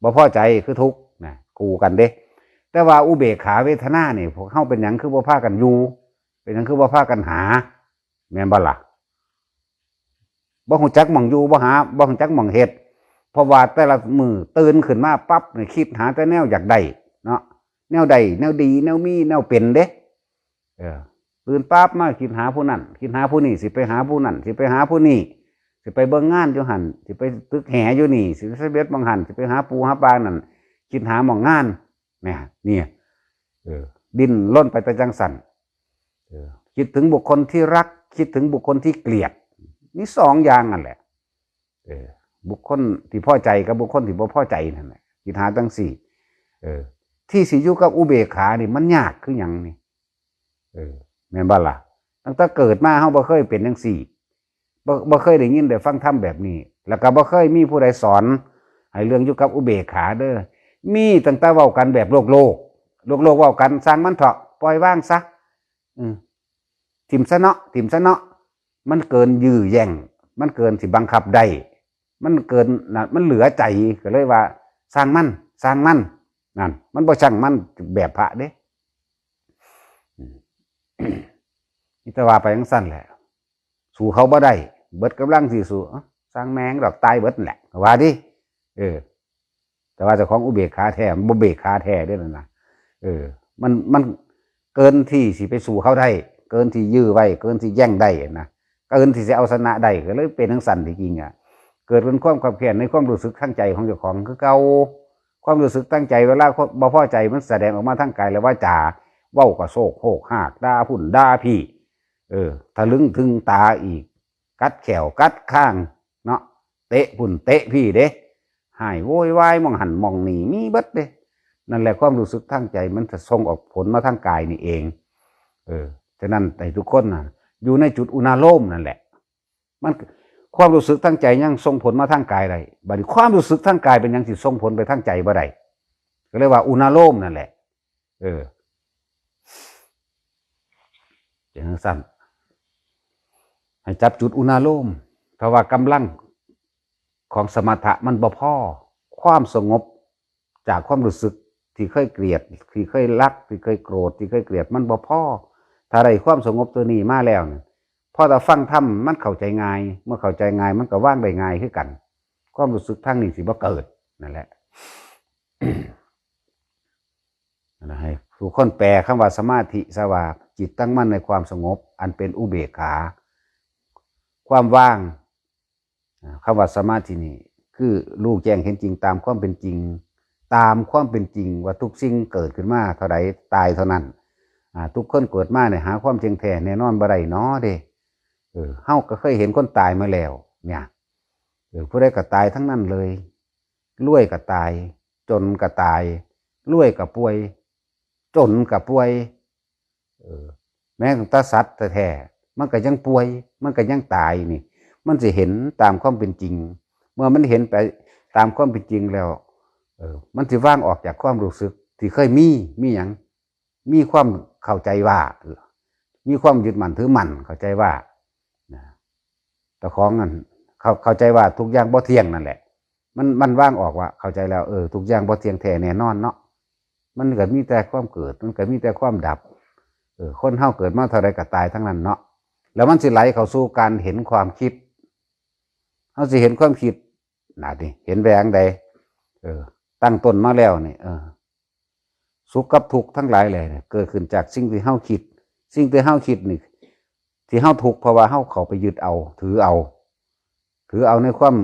บ่พอใจคือทุกข์ นะ คู่กันเด้ แต่ว่าอุเบกขาเวทนานี่ พวกเฮาเป็นหยังคือบ่พากันอยู่ เป็นหยังคือบ่พากันหา แม่นบ่ล่ะ บ่ฮู้จักหม่องอยู่ บ่หา บ่ฮู้จักหม่องเฮ็ด เพราะว่าแต่ละมื้อตื่นขึ้นมาปั๊บนี่ คิดหาแต่แนวอยากได้เนาะ แนวได้ แนวดี แนวมี แนวเป็นเด้ เออ ตื่นปั๊บมาคิดหาผู้นั้น คิดหาผู้นี้ สิไปหาผู้นั้น สิไปหาผู้นี้ สิไปเบิ่งงานอยู่หั่น สิไปตึกแหอยู่นี่ สิไปเสบียดหม่องหั่น สิไปหาปูหาปลานั่น คิดหาหม่องงาน เนี่ย เนี่ย เออ ดิ้นรนไปแต่จั่งซั่น เออ คิดถึงบุคคลที่รัก คิดถึงบุคคลที่เกลียด มีสองอย่างนั่นแหละ เออ บุคคลที่พอใจกับบุคคลที่บ่พอใจนั่นแหละ คิดหาจั่งซี้ เออ ที่สิอยู่กับอุเบกขานี่มันยากคือหยังนี่ เออ แม่นบ่ล่ะ ตั้งแต่เกิดมาเฮาบ่เคยเป็นจั่งซี้ บ่ บ่เคยได้ยินได้ฟังธรรมแบบนี้ แล้วก็บ่เคยมีผู้ใดสอนให้เรื่องอยู่กับอุเบกขาเด้อ มีตั้งแต่เว้ากันแบบโลกโลก โลกโลกเว้ากัน ช่างมันเถาะ ปล่อยวางซะ อืม ถิ่มซะเนาะ ถิ่มซะเนาะ มันเกินยื้อแย่ง มันเกินสิบังคับได้ มันเกินนะ มันเหลือใจ ก็เลยว่า ช่างมัน ช่างมัน นั่น มันบ่ช่างมันแบบพระเด้ อืม นี่แต่ว่าไปจั่งซั่นแหละ สู้เขาบ่ได้ เบิดกำลังสิสู้ เอ้า ช่างแม่งดอก ตายเบิดนั่นแหละ ว่าติ เออ แต่ว่าเจ้าของอุเบกขาแท้ มันบ่เบกขาแท้เด้อนั่นน่ะ เออ มัน มันเกินที่สิไปสู้เขาได้ เกินที่ยื้อไว้ เกินที่แย่งได้นะ เกินที่สิเอาชนะได้ ก็เลยเป็นจั่งซั่นที่จริงอะ เกิดเป็นความคับแค้นในความรู้สึกทางใจของเจ้าของคือเก่า ความรู้สึกทางใจเวลาบ่พอใจมันแสดงออกมาทางกายและวาจา เว้าก็โซกโฮกฮาก ด่าพุ้นด่าพี้ เออ ทะลึ่งตึงตาอีก กัดแข้วกัดคางเนาะ เตะพุ้นเตะพี้เด้ ฮ้ายโวยวายหม่องหั่นหม่องนี่มีเบิดเด้ นั่นแหละความรู้สึกทางใจมันจะส่งออกผลมาทางกายนี่เอง เออ ฉะนั้นให้ทุกคนนะอยู่ในจุดอุณาโลมนั่นแหละ มันความรู้สึกทางใจยังส่งผลมาทางกายได้ บัดนี้ความรู้สึกทางกายเป็นหยังสิส่งผลไปทางใจบ่ได้ ก็เรียกว่าอุณาโลมนั่นแหละ เออจังซั่นให้จับจุดอุณาโลม ถ้าว่ากำลังของสมถะมันบ่พอ ความสงบจากความรู้สึกที่เคยเกลียด ที่เคยรัก ที่เคยโกรธ ที่เคยเกลียดมันบ่พอ ถ้าได้ความสงบตัวนี้มาแล้วเนี่ย พอแต่ฟังธรรมมันเข้าใจง่าย เมื่อเข้าใจง่ายมันก็วางได้ง่ายคือกัน ความรู้สึกทางนี้สิบ่เกิดนั่นแหละ นะ ให้ทุกคนแปลคำว่าสมาธิซะว่าจิตตั้งมั่นในความสงบ อันเป็นอุเบกขา ความว่าง อ่า คำว่าสมาธินี่คือรู้แจ้งเห็นจริงตามความเป็นจริง ตามความเป็นจริงว่าทุกสิ่งเกิดขึ้นมาเท่าใดตายเท่านั้น อ่า ทุกคนเกิดมาเนี่ยหาความเที่ยงแท้แน่นอนบ่ได้เนาะเด้ เออ เฮาก็เคยเห็นคนตายมาแล้ว เนี่ย เออ ผู้ใดก็ตายทั้งนั้นเลย รวยก็ตาย จนก็ตาย รวยก็ป่วย จนก็ป่วย เออ แม้กระทั่งสัตว์แท้ๆ มันก็ยังป่วย มันก็ยังตายนี่ มันสิเห็นตามความเป็นจริง เมื่อมันเห็นไปตามความเป็นจริงแล้ว เออ มันสิวางออกจากความรู้สึกที่เคยมี มีหยัง มีความเข้าใจว่า มีความยึดมั่นถือมั่นเข้าใจว่า นะ เจ้าของนั่น เข้า เข้าใจว่าทุกอย่างบ่เที่ยงนั่นแหละ มัน มันวางออกว่าเข้าใจแล้ว เออ ทุกอย่างบ่เที่ยงแท้แน่นอนเนาะ มันก็มีแต่ความเกิด มันก็มีแต่ความดับ เออ คนเฮาเกิดมาเท่าใดก็ตายทั้งนั้นเนาะ แล้วมันสิไหลเข้าสู่การเห็นความคิด เฮาสิเห็นความคิด นะนี่ เห็นแหวงใด เออ ตั้งต้นมาแล้วนี่ เออ สุขกับทุกข์ทั้งหลายแหละเนี่ย เกิดขึ้นจากสิ่งที่เฮาคิด สิ่งที่เฮาคิดนี่ ที่เฮาทุกข์เพราะว่าเฮาเข้าไปยึดเอา ถือเอา ถือเอาในความ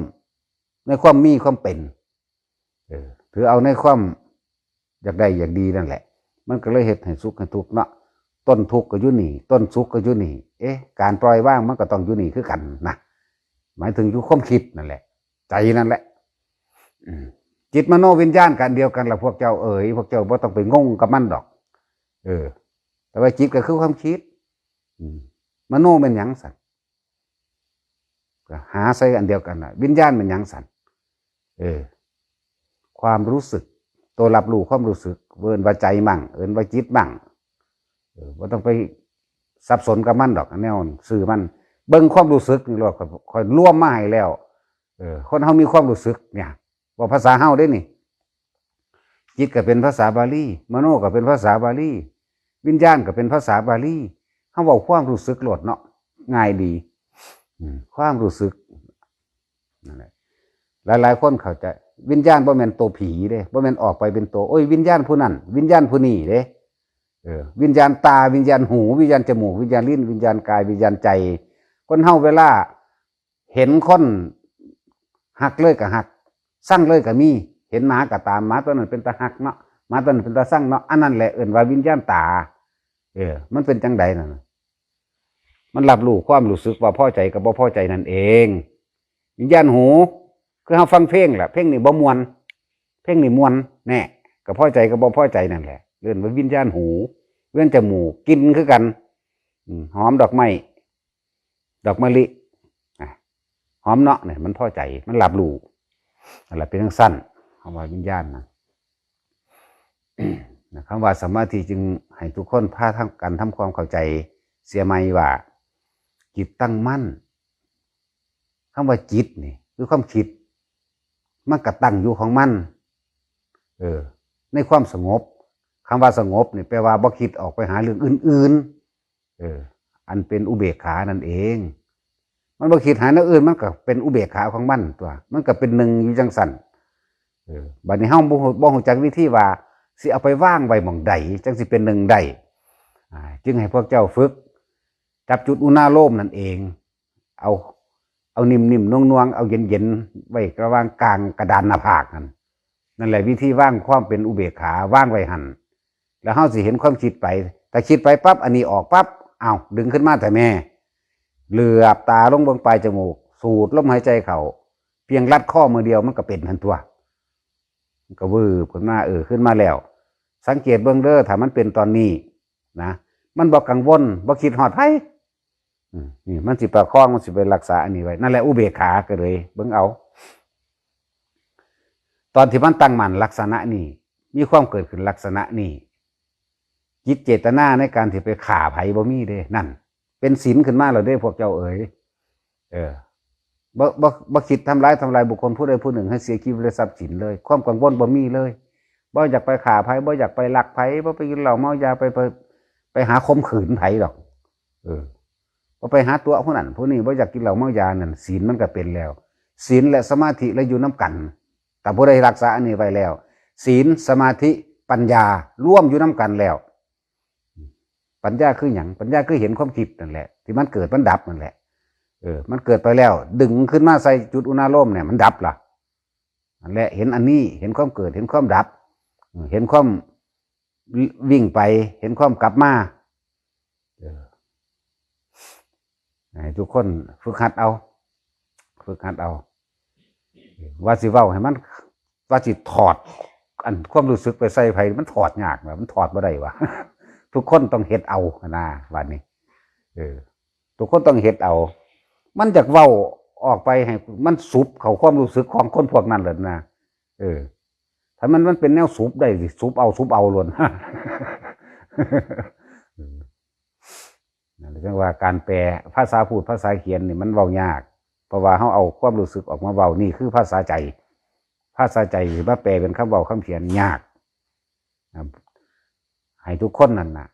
ในความมีความเป็น เออ ถือเอาในความอยากได้อยากดีนั่นแหละ มันก็เลยเฮ็ดให้สุขให้ทุกข์เนาะ ต้นทุกข์ก็อยู่นี่ ต้นสุขก็อยู่นี่ เอ๊ะ การปล่อยวางมันก็ต้องอยู่นี่คือกันนะ หมายถึงอยู่ความคิดนั่นแหละ ใจนั่นแหละ อืม จิตมโนวิญญาณก็อันเดียวกันล่ะพวกเจ้าเอ๋ย พวกเจ้าบ่ต้องไปงงกับมันดอก เออ แต่ว่าจิตก็คือความคิด อืม มโนแม่นหยังสัน ก็หาใส่อันเดียวกันน่ะ วิญญาณแม่นหยังสัน เออ ความรู้สึก ตัวรับรู้ความรู้สึก เอิ้นว่าใจมั่ง เอิ้นว่าจิตมั่ง เออ บ่ต้องไปสับสนกับมันดอก แนวซื่อมัน เบิ่งความรู้สึกนี่โลด ข้อย ข้อยรวมมาให้แล้ว เออ คนเฮามีความรู้สึกเนี่ย เว้าภาษาเฮาเด้นี่ จิตก็เป็นภาษาบาลี มโนก็เป็นภาษาบาลี วิญญาณก็เป็นภาษาบาลี เฮาเว้าความรู้สึกโลดเนาะ ง่ายดี อืม ความรู้สึก นั่นแหละ หลายๆคนเข้าใจ วิญญาณบ่แม่นตัวผีเด้ บ่แม่นออกไปเป็นตัว โอ้ย วิญญาณผู้นั้น วิญญาณผู้นี้เด้ เออ วิญญาณตา วิญญาณหู วิญญาณจมูก วิญญาณลิ้น วิญญาณกาย วิญญาณใจ คนเฮาเวลาเห็นคนฮักเลยก็ฮัก ซังเลยก็มี เห็นหมาก็ตาม หมาตัวนั้นเป็นตาฮักเนาะ หมาตัวนั้นเป็นตาซังเนาะ อันนั้นแหละเอิ้นว่าวิญญาณตา เออ มันเป็นจังใดนั่นน่ะ มันรับรู้ความรู้สึกว่าพอใจกับบ่พอใจนั่นเอง วิญญาณหู คือเฮาฟังเพลงแหละ เพลงนี้บ่ม่วน เพลงนี้ม่วน แน่ ก็พอใจกับบ่พอใจนั่นแหละ เอิ้นว่าวิญญาณหู วิญญาณจมูก กลิ่นคือกัน อืม หอมดอกไม้ ดอกมะลิ อ่ะ หอมเนาะเนี่ย มันพอใจ มันรับรู้ นั่นแหละเป็นจั่งซั้น คำว่าวิญญาณนะ นะ คำว่าสมาธิจึงให้ทุกคนพาทำ กันทำความเข้าใจเสียใหม่ว่า จิตตั้งมั่น คำว่าจิตนี่ คือความคิด มันก็ตั้งอยู่ของมัน เออ ในความสงบ คำว่าสงบนี่แปลว่าบ่คิดออกไปหาเรื่องอื่นๆ เออ อันเป็นอุเบกขานั่นเอง มันบ่คิดหาแนวอื่น มันก็เป็นอุเบกขาของมันตัว มันก็เป็นหนึ่งอยู่จั่งซั้น เออ บัดนี้เฮาบ่ฮู้ บ่ฮู้จักวิธีว่าสิเอาไปวางไว้หม่องใด จั่งสิเป็นหนึ่งได้ อ่า จึงให้พวกเจ้าฝึกจับจุดอุณาโลมนั่นเอง เอา เอานิ่มๆ น่วงๆ เอาเย็นๆ ไว้ระหว่างกลางกระดานหน้าผากนั่น นั่นแหละวิธีวางความเป็นอุเบกขา วางไว้หั่น แล้วเฮาสิเห็นความคิดไป ถ้าคิดไปปั๊บ อันนี้ออกปั๊บ อ้าว ดึงขึ้นมาแต่แม่ เหลือบตาลงเบิ่งปลายจมูก สูดลมหายใจเข้า เพียงลัดคอมือเดียวมันก็เป็นหั่นตัว มันก็วืบขึ้นมา เออ ขึ้นมาแล้ว สังเกตเบิ่งเด้อ ถ้ามันเป็นตอนนี้นะ มันบ่กังวล บ่คิดฮอดไผ อืม นี่มันสิประคอง มันสิไปรักษาอันนี้ไว้ นั่นแหละอุเบกขา ก็เลยเบิ่งเอา ตอนที่มันตั้งมั่นลักษณะนี้ มีความเกิดขึ้นลักษณะนี้ จิตเจตนาในการที่ไปฆ่าไผบ่มีเด้ นั่น เป็นศีลขึ้นมาแล้วเด้ พวกเจ้าเอ๋ย เออ บ่ บ่ บ่คิดทำร้าย ทำลายบุคคลผู้ใดผู้หนึ่งให้เสียชีวิตและทรัพย์สินเลย ความกังวลบ่มีเลย บ่อยากไปฆ่าไผ บ่อยากไปลักไผ บ่ไปกินเหล้าเมายา ไป ไป ไปหาข่มขืนไผดอก เออ บ่ไปหาตั๋วผู้นั้นผู้นี้ บ่อยากกินเหล้าเมายานั่น ศีลมันก็เป็นแล้ว ศีลและสมาธิและอยู่นำกัน ถ้าผู้ใดรักษาอันนี้ไว้แล้ว ศีล สมาธิ ปัญญา รวมอยู่นำกันแล้ว ปัญญาคือหยัง ปัญญาคือเห็นความคิดนั่นแหละ ที่มันเกิดมันดับนั่นแหละ เออ มันเกิดไปแล้ว ดึงขึ้นมาใส่จุดอุณาโลมเนี่ย มันดับละ นั่นแหละ เห็นอันนี้ เห็นความเกิด เห็นความดับ เห็นความวิ่งไป เห็นความกลับมา เออ ให้ทุกคนฝึกหัดเอา ฝึกหัดเอา ว่าสิเว้าให้มัน ว่าสิถอด อันความรู้สึกไปใส่ไผ มันถอดยากนะ มันถอดบ่ได้วะ ทุกคนต้องเฮ็ดเอานะ บัดนี้ เออ ทุกคนต้องเฮ็ดเอา มันอยากเว้าออกไปให้มันสุบเข้าความรู้สึกของคนพวกนั้นเลยนะ เออ ถ้ามัน มันเป็นแนวสุบได้สิ สุบเอา สุบเอาโลด นั่นเรียกว่าการแปลภาษาพูดภาษาเขียนนี่มันเว้ายาก เพราะว่าเฮาเอาความรู้สึกออกมาเว้า นี่คือภาษาใจ ภาษาใจมาแปลเป็นคำเว้าคำเขียนยาก นะ ให้ทุกคนนั่นน่ะ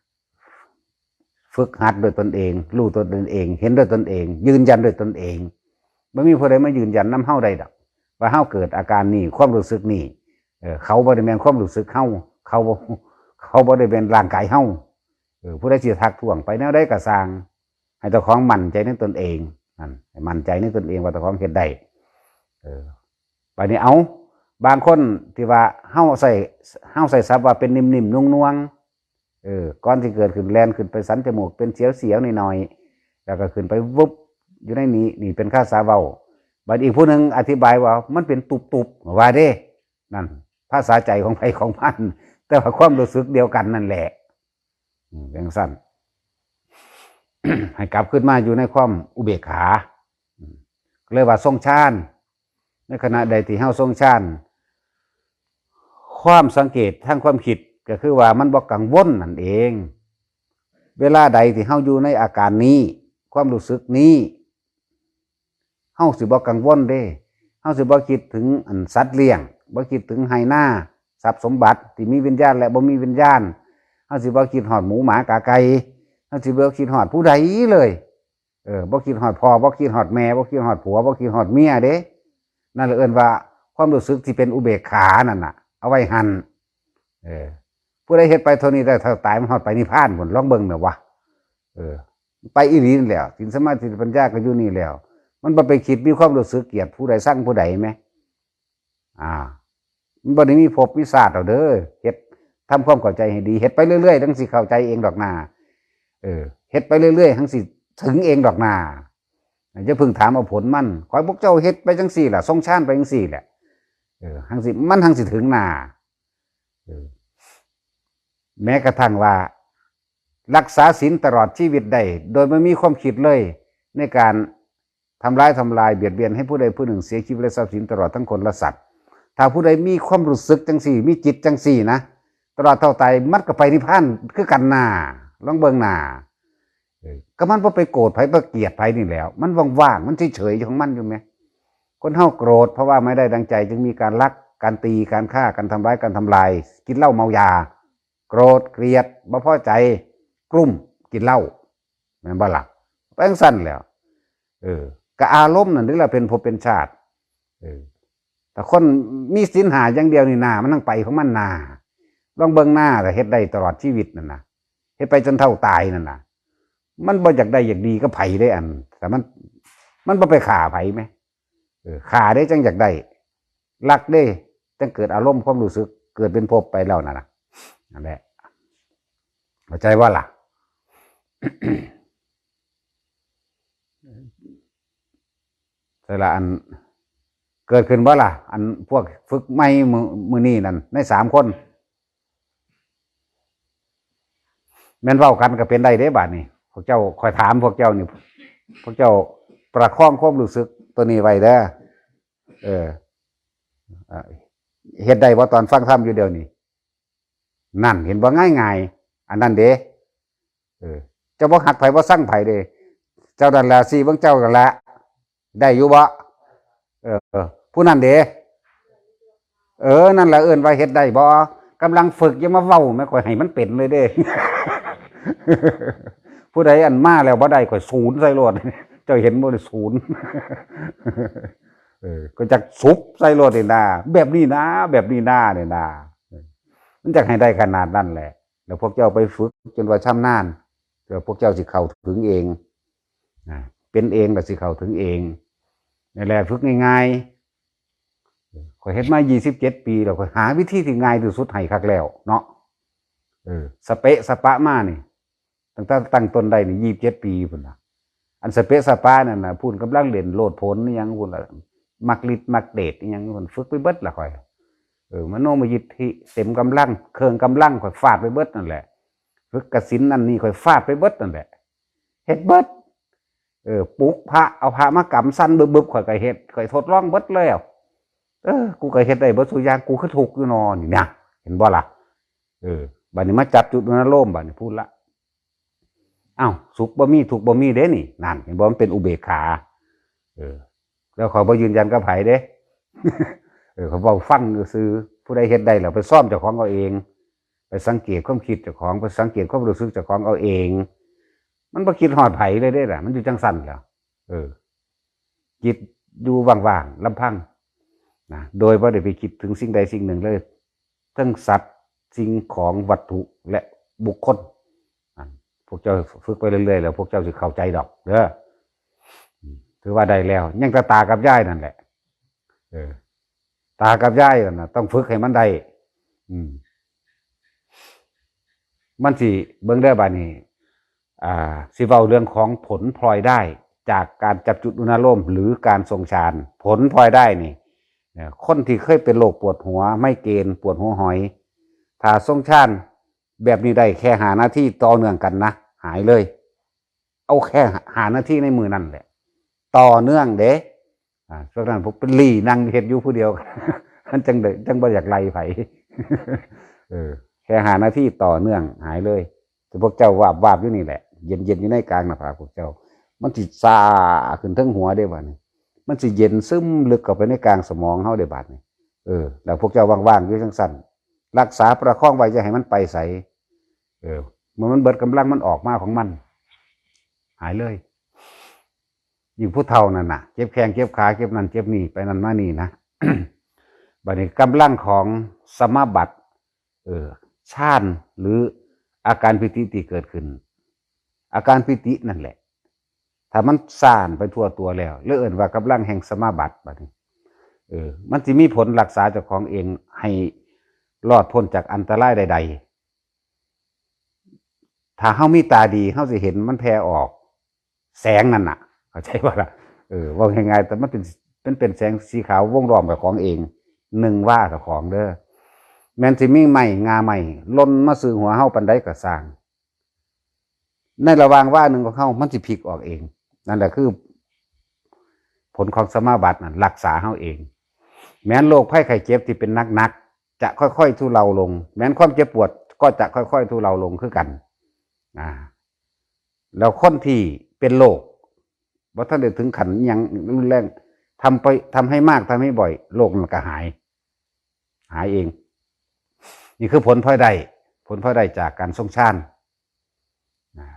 ฝึกหัดด้วยตนเอง รู้ด้วยตนเอง เห็นด้วยตนเอง ยืนยันด้วยตนเอง บ่มีผู้ใดมายืนยันนำเฮาได้ดอก ว่าเฮาเกิดอาการนี้ ความรู้สึกนี้ เออ เขาบ่ได้แม่นความรู้สึกเฮา เขาบ่ เขาบ่ได้แม่นร่างกายเฮา เออ ผู้ใดสิทักท้วงไปแนวใดก็ซ่าง ให้เจ้าของมั่นใจในตนเอง นั่น ให้มั่นใจในตนเองว่าเจ้าของเฮ็ดได้ เออ บัดนี้เอา บางคนที่ว่าเฮาใส่ เฮาใส่ศัพท์ว่าเป็นนิ่มๆ นวลๆ เออ ก่อนสิเกิดขึ้นแล่นขึ้นไปสันจมูก เป็นเสียวๆ หน่อยๆ แล้วก็ขึ้นไปวุบ อยู่ในนี้ นี่เป็นภาษาเว้า บัดอีกผู้หนึ่งอธิบายว่ามันเป็นตุบๆ ว่าเด้ นั่น ภาษาใจของไผของมัน แต่ว่าความรู้สึกเดียวกันนั่นแหละ อืม จังซั่น ให้กลับขึ้นมาอยู่ในความอุเบกขา อืม เรียกว่าทรงฌาน ในขณะใดที่เฮาทรงฌาน ความสังเกตทางความคิดก็คือว่ามันบ่กังวลนั่นเอง เวลาใดที่เฮาอยู่ในอาการนี้ ความรู้สึกนี้ เฮาสิบ่กังวลเด้ เฮาสิบ่คิดถึงอันสัตว์เลี้ยง บ่คิดถึงไร่นา ทรัพย์สมบัติที่มีวิญญาณและบ่มีวิญญาณ เฮาสิบ่คิดฮอดหมูหมากาไก่ เฮาสิบ่คิดฮอดผู้ใดเลย เออ บ่คิดฮอดพ่อ บ่คิดฮอดแม่ บ่คิดฮอดผัว บ่คิดฮอดเมียเด้ นั่นแหละเอิ้นว่าความรู้สึกที่เป็นอุเบกขานั่นน่ะ เอาไว้หั่น เออ ผู้ใดเฮ็ดไปเท่านี้ได้เท่าตาย มันฮอดไปนิพพานพุ้น ลองเบิ่งแหมวะ เออ ไปอีหลีนั่นแหล้ว ศีลสมาธิปัญญาก็อยู่นี่แล้ว มันบ่ไปคิดมีความรู้สึกเกลียดผู้ใดชังผู้ใดแหม อ่า มันบ่ได้มีภพมีชาติดอกเด้อ เฮ็ด ทำความเข้าใจให้ดี เฮ็ดไปเรื่อยๆ จั่งสิเข้าใจเองดอกนา เออ เฮ็ดไปเรื่อยๆ จั่งสิถึงเองดอกนา อย่าเพิ่งถามเอาผลมัน ขอให้พวกเจ้าเฮ็ดไปจั่งซี่ล่ะ ทรงฌานไปจั่งซี่แหละ เออ จั่งสิ มันจั่งสิถึงนา เออ แม้กระทั่งว่า รักษาศีลตลอดชีวิตได้ โดยไม่มีความคิดเลย ในการทำร้ายทำลายเบียดเบียนให้ผู้ใดผู้หนึ่งเสียชีวิตและทรัพย์สินตลอดทั้งคนและสัตว์ ถ้าผู้ใดมีความรู้สึกจั่งซี่ มีจิตจั่งซี่นะ ตลอดเท่าตาย มันก็ไปนิพพานคือกันนา ลองเบิ่งนา เออ ก็มันบ่ไปโกรธไผ บ่เกลียดไผนี่แหล้ว มันว่างๆ มันเฉยๆ ของมันอยู่แหม คนเฮาโกรธเพราะว่าไม่ได้ดังใจ จึงมีการลัก การตี การฆ่า การทำร้าย การทำลาย กินเหล้าเมายา โกรธ เกลียด บ่พอใจ กลุ้ม กินเหล้า แม่นบ่ล่ะ ไปจั่งซั่นแหล้ว เออ ก็อารมณ์นั่นนี่แหละเป็นภพเป็นชาติ เออ แต่คนมีศีลห้าอย่างเดียวนี่นา มันจั่งไปของมันนา ลองเบิ่งนา ถ้าเฮ็ดได้ตลอดชีวิตนั่นนะ เฮ็ดไปจนเฒ่าตายนั่นนะ มันบ่อยากได้อยากดีกับไผเด้อัน แต่มัน มันบ่ไปฆ่าไผแหม เออ ฆ่าเด้จั่งอยากได้ ลักเด้จั่งเกิดอารมณ์ความรู้สึก เกิดเป็นภพไปแล้วนั่นน่ะ นั่นแหละ เข้าใจบ่ล่ะ ใช่ละอัน เกิดขึ้นบ่ล่ะ อันพวกฝึกใหม่มื้อ มื้อนี้นั่น ในสามคน แม่นเว้ากันก็เป็นได้เด้บาดนี้ พวกเจ้า ข้อยถามพวกเจ้านี่ พวกเจ้าประคองความรู้สึกตัวนี้ไว้เด้อ เออ อ่ะ เฮ็ดได้บ่ตอนฟังธรรมอยู่เดี๋ยวนี้ นั่นเห็นบ่ ง่ายๆ อันนั้นเด้ เออ เจ้าบ่ฮักไผบ่ซังไผเด้ เจ้านั่นแหละ สิเบิ่งเจ้านั่นแหละ ได้อยู่บ่ เออ ผู้นั้นเด้ เออ นั่นแหละเอิ้นว่าเฮ็ดได้บ่ กำลังฝึก อย่ามาเว้าแม่ ข้อยให้มันเป็นเลยเด้ ผู้ใดอันมาแล้วบ่ได้ ข้อยศูนย์ใส่โลด เจ้าเห็นบ่นี่ ศูนย์ เออ ก็จักสุบใส่โลดนี่นา แบบนี้นา แบบนี้นานี่นา มันจักให้ได้ขนาดนั้นแหละ แล้วพวกเจ้าไปฝึกจนว่าชำนาญ เดี๋ยวพวกเจ้าสิเข้าถึงเอง นะ เป็นเองแล้วสิเข้าถึงเอง นี่แหละฝึกง่ายๆ ข้อยเฮ็ดมายี่สิบเจ็ดปีแล้ว ข้อยหาวิธีที่ง่ายที่สุดให้คักแล้วเนาะ เออ สเปะสปะมานี่ ตั้งแต่ตั้งต้นได้นี่ยี่สิบเจ็ดปีพุ้นล่ะ อันสเปะสปะนั่นน่ะ พู้นกำลังเล่นโลดโผนอิหยังพุ้นล่ะ มักฤทธิ์มักเดชอิหยังพุ้น ฝึกไปเบิดล่ะข้อย เออ มโนมยิทธิเต็มกำลัง เครื่องกำลังข้อยฟาดไปเบิดนั่นแหละ ฝึกกสิณนั่นนี่ข้อยฟาดไปเบิดนั่นแหละ เฮ็ดเบิด เออ ปลุกพระ เอาพระมากำสั่นบึบๆ ข้อยก็เฮ็ด ข้อยทดลองเบิดแล้ว เออ กูก็เฮ็ดได้เบิดซุอย่าง กูคือทุกข์อยู่นอนี่นะ เห็นบ่ล่ะ เออ บัดนี้มาจับจุดอนุโลม บัดนี้พูดละ อ้าว สุขบ่มี ทุกข์บ่มีเด้นี่ นั่น เห็นบ่ มันเป็นอุเบกขา เออ แล้วข้อยบ่ยืนยันกับไผเด้ เออ ข้อยเว้าฟังซื่อๆ ผู้ใดเฮ็ดได้แล้วไปซ่อมเจ้าของเอาเอง ไปสังเกตความคิดเจ้าของ ไปสังเกตความรู้สึกเจ้าของเอาเอง มันบ่คิดฮอดไผเลยเด้ล่ะ มันอยู่จังซั่นแหล้ว เออ จิตอยู่ว่างๆ ลำพัง นะ โดยบ่ได้ไปคิดถึงสิ่งใดสิ่งหนึ่งเลย ทั้งสัตว์ สิ่งของ วัตถุ และบุคคล นั่น พวกเจ้าฝึกไปเรื่อยๆ แล้วพวกเจ้าสิเข้าใจดอกเด้อ อืม ถือว่าได้แล้ว ยังแต่ตากับยายนั่นแหละ เออ ตากับยายนั่นน่ะ ต้องฝึกให้มันได้ อืม มันสิ เบิ่งเด้อบาดนี้ อ่า สิเว้าเรื่องของผลพลอยได้จากการจับจุดอนุโลมหรือการทรงฌาน ผลพลอยได้นี่ เนี่ย คนที่เคยเป็นโรคปวดหัว ไมเกรน ปวดหัวหอย ถ้าทรงฌานแบบนี้ได้แค่ห้านาทีต่อเนื่องกันนะ หายเลย เอาแค่ห้านาทีในมื้อนั้นแหละ ต่อเนื่องเด้ อ่า ช่วงนั้นผมเป็นหลีนั่งเฮ็ดอยู่ผู้เดียว มันจังได้ จังบ่อยากไล่ไผ เออ แค่ห้านาทีต่อเนื่องหายเลย แต่พวกเจ้าวาบๆ อยู่นี่แหละ เย็นๆ อยู่ในกลางหน้าผากพวกเจ้า มันสิซ่าขึ้นเทิงหัวเด้บาดนี้ มันสิเย็นซึมลึกเข้าไปในกลางสมองเฮาเด้บาดนี้ เออ แล้วพวกเจ้าว่างๆ อยู่จังซั่น รักษาประคองไว้อย่าให้มันไปไส เออ เมื่อมันเบิดกำลังมันออกมาของมัน หายเลย ยิ่งผู้เฒ่านั่นน่ะ เจ็บแข้งเจ็บขา เจ็บนั่นเจ็บนี่ ไปนั่นมานี่นะ บัดนี้กำลังของสมาบัติ เออ ฌาน หรืออาการปีติที่เกิดขึ้น อาการปีตินั่นแหละ ถ้ามันซ่านไปทั่วตัวแล้ว เรียกเอิ้นว่ากำลังแห่งสมาบัติบัดนี้ เออ มันสิมีผลรักษาเจ้าของเองให้รอดพ้นจากอันตรายใดๆ ถ้าเฮามีตาดี เฮาสิเห็นมันแผ่ออก แสงนั่นน่ะ เข้าใจบ่ล่ะ เออ เว้าง่ายๆ แต่มันเป็น มันเป็นแสงสีขาววงล้อมกับของเอง หนึ่งว่ากับของเด้อ แม้นสิมีไม้งาไม้หล่นมาสู่หัวเฮาปานใดก็ซ่าง ในระหว่างว่าหนึ่งของเฮามันสิพลิกออกเอง นั่นแหละคือ ผลของสมาบัตินั่นรักษาเฮาเอง แม้นโรคภัยไข้เจ็บที่เป็นหนักๆ จะค่อยๆ ทุเลาลง แม้นความเจ็บปวดก็จะค่อยๆ ทุเลาลงคือกัน อ่า แล้วคนที่เป็นโรค บ่ทันได้ถึงขั้นอิหยังรุนแรง ทำไป ทำให้มาก ทำให้บ่อย โรคมันก็หาย หายเอง นี่คือผลพลอยได้ ผลพลอยได้จากการทรงฌาน นะ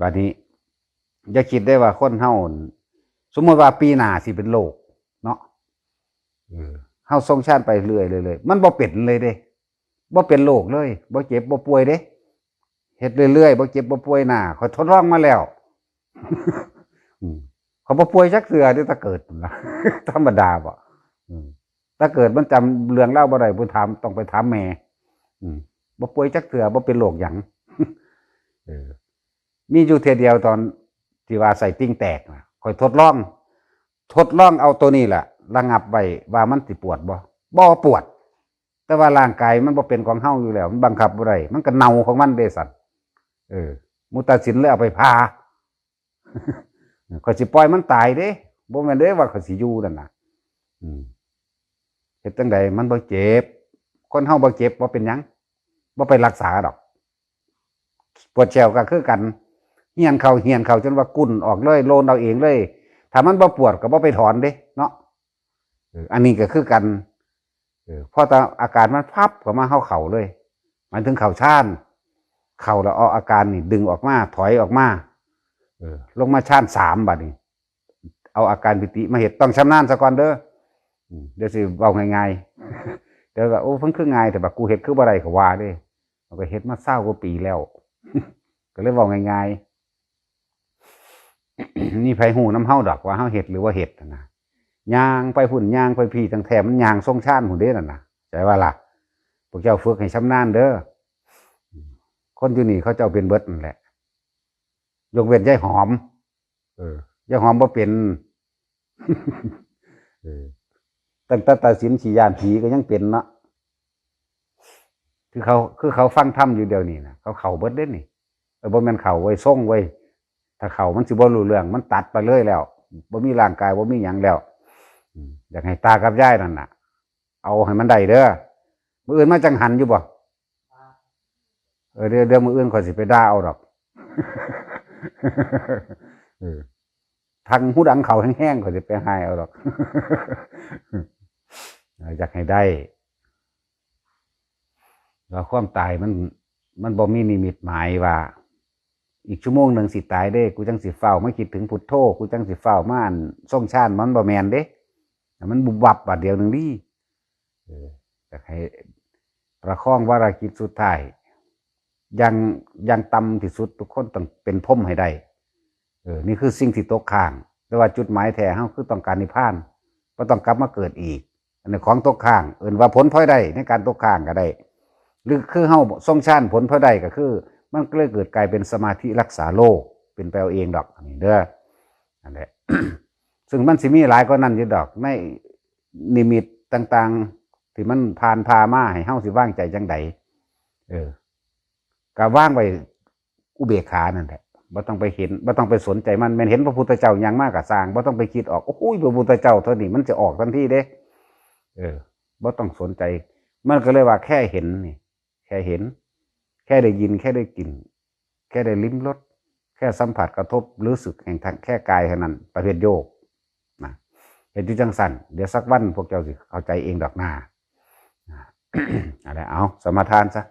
บัดนี้ อย่าคิดได้ว่าคนเฮา สมมติว่าปีหน้าสิเป็นโรคเนาะ เออ เฮาทรงฌานไปเรื่อยๆ เลย มันบ่เป็นเลยเด้ บ่เป็นโรคเลย บ่เจ็บ บ่ป่วยเด้ เฮ็ดเรื่อยๆ บ่เจ็บ บ่ป่วยหน้า ข้อยทดลองมาแล้ว อืม ข้อยบ่ป่วยจักเทื่อเด้ แต่เกิดนะ ธรรมดาบ่ อืม แต่เกิดมันจำเรื่องราวบ่ได้ ผู้ถาม ต้องไปถามแม่ อืม บ่ป่วยจักเทื่อ บ่เป็นโรคหยัง เออ มีอยู่เทื่อเดียวตอนที่ว่าไส้ติ่งแตกน่ะ ข้อยทดลอง ทดลองเอาตัวนี้แหละระงับไว้ว่ามันสิปวดบ่ บ่ปวด แต่ว่าร่างกายมันบ่เป็นของเฮาอยู่แล้ว มันบังคับบ่ได้ มันก็เน่าของมันเด้ซั่น เออ มุตตสินเลยเอาไปผ่า ข้อยสิปล่อยมันตายเด้ บ่แม่นเด้ว่าข้อยสิอยู่นั่นน่ะ อืม เฮ็ดจั่งใดมันบ่เจ็บ คนเฮาบ่เจ็บบ่เป็นหยัง บ่ไปรักษาดอก ปวดแข้วก็คือกัน เหี่ยนเข้า เหี่ยนเข้าจนว่ากุ่นออกเลย โลนเอาเองเลย ถ้ามันบ่ปวดก็บ่ไปถอนเด้เนาะ เออ อันนี้ก็คือกัน เออ พอแต่อาการมันพับเข้ามา เฮาเข้าเลย หมายถึงเข้าฌาน เข้าแล้วเอาอาการนี่ดึงออกมา ถอยออกมา เออ ลงมาฌานสามบัดนี้ เอาอาการปีติมาเฮ็ด ต้องชำนาญซะก่อนเด้อ อืม เดี๋ยวสิเว้าง่ายๆ เดี๋ยวก็ โอ้ เพิ่นคือง่าย แต่บัดกูเฮ็ดคือบ่ได้ เขาว่าเด้ เขาก็เฮ็ดมาซาวกว่าปีแล้ว ก็เลยเว้าง่ายๆ นี่ไผฮู้นำเฮาดอกว่าเฮาเฮ็ดหรือว่าเฮ็ดนะ ย่างไปพุ่น ย่างไปพี่ ตั้งแท้มันย่างทรงฌานพุ่นเด้นั่นน่ะ ใจว่าล่ะ พวกเจ้าฝึกให้ชำนาญเด้อ คนอยู่นี่เขาเจ้าเป็นเบิดนั่นแหละ ยกเว้นยายหอม เออ ยายหอมบ่เป็น เออ ตั้งแต่ตัดสินสิย่านผีก็ยังเป็นเนาะ คือเขา คือเขาฟังธรรมอยู่เดี๋ยวนี้นะ เขาเข้าเบิดเด้นี่ เออ บ่แม่นเข้าเว้ย ทรงเว้ย ถ้าเข้ามันสิบ่รู้เรื่อง มันตัดไปเลยแล้ว บ่มีร่างกาย บ่มีหยังแล้ว อืม อยากให้ตากับยายนั่นน่ะ เอาให้มันได้เด้อ มื้ออื่นมาจั่งหันอยู่บ่ เออ เดี๋ยว เดี๋ยวมื้ออื่นข้อยสิไปด่าเอาดอก เออ ทางหูดังเขาแฮงๆ ข้อยสิไปหายเอาดอก อยากให้ได้ แล้วความตายมัน มันบ่มีนิมิตหมายว่า อีกชั่วโมงหนึ่งสิตายเด้ กูจั่งสิฟ้าวมาคิดถึงพุทโธ กูจั่งสิฟ้าวมาอันทรงฌาน มันบ่แม่นเด้ มันบุบวับบาดเดียวหนึ่งดิ เออ อยากให้ประคองวาระจิตสุดท้าย อย่าง อย่างต่ำที่สุดทุกคนต้องเป็นพรหมให้ได้ เออ นี่คือสิ่งที่ตกค้าง แต่ว่าจุดหมายแท้เฮาคือต้องการนิพพาน บ่ต้องกลับมาเกิดอีก อันนี้ของตกค้าง เอิ้นว่าผลพลอยได้ในการตกค้างก็ได้ หรือคือเฮาทรงฌาน ผลพลอยได้ก็คือ มันก็เลยเกิดกลายเป็นสมาธิรักษาโลก เป็นไปเอาเองดอก อันนี้เด้อ นั่นแหละ ซึ่งมันสิมีหลายกว่านั้นอยู่ดอก ในนิมิตต่างๆ ที่มันผ่านพามา ให้เฮาสิวางใจจั่งใด เออ ก็วางไว้อุเบกขานั่นแหละ บ่ต้องไปเห็น บ่ต้องไปสนใจมัน แม่นเห็นพระพุทธเจ้าย่างมาก็ซ่าง บ่ต้องไปคิดออก โอ้ย พระพุทธเจ้าเท่านี้ มันจะออกทันทีเด้ เออ บ่ต้องสนใจ มันก็เลยว่าแค่เห็นนี่ แค่เห็น แค่ได้ยิน แค่ได้กลิ่น แค่ได้ลิ้มรส แค่สัมผัสกระทบ รู้สึกแห่งทาง แค่กายเท่านั้น ประเภทโยกนะ เฮ็ดอยู่จั่งซั่น เดี๋ยวสักวันพวกเจ้าสิเข้าใจเองดอกนา นะ อะไร เอา สมาทานซะ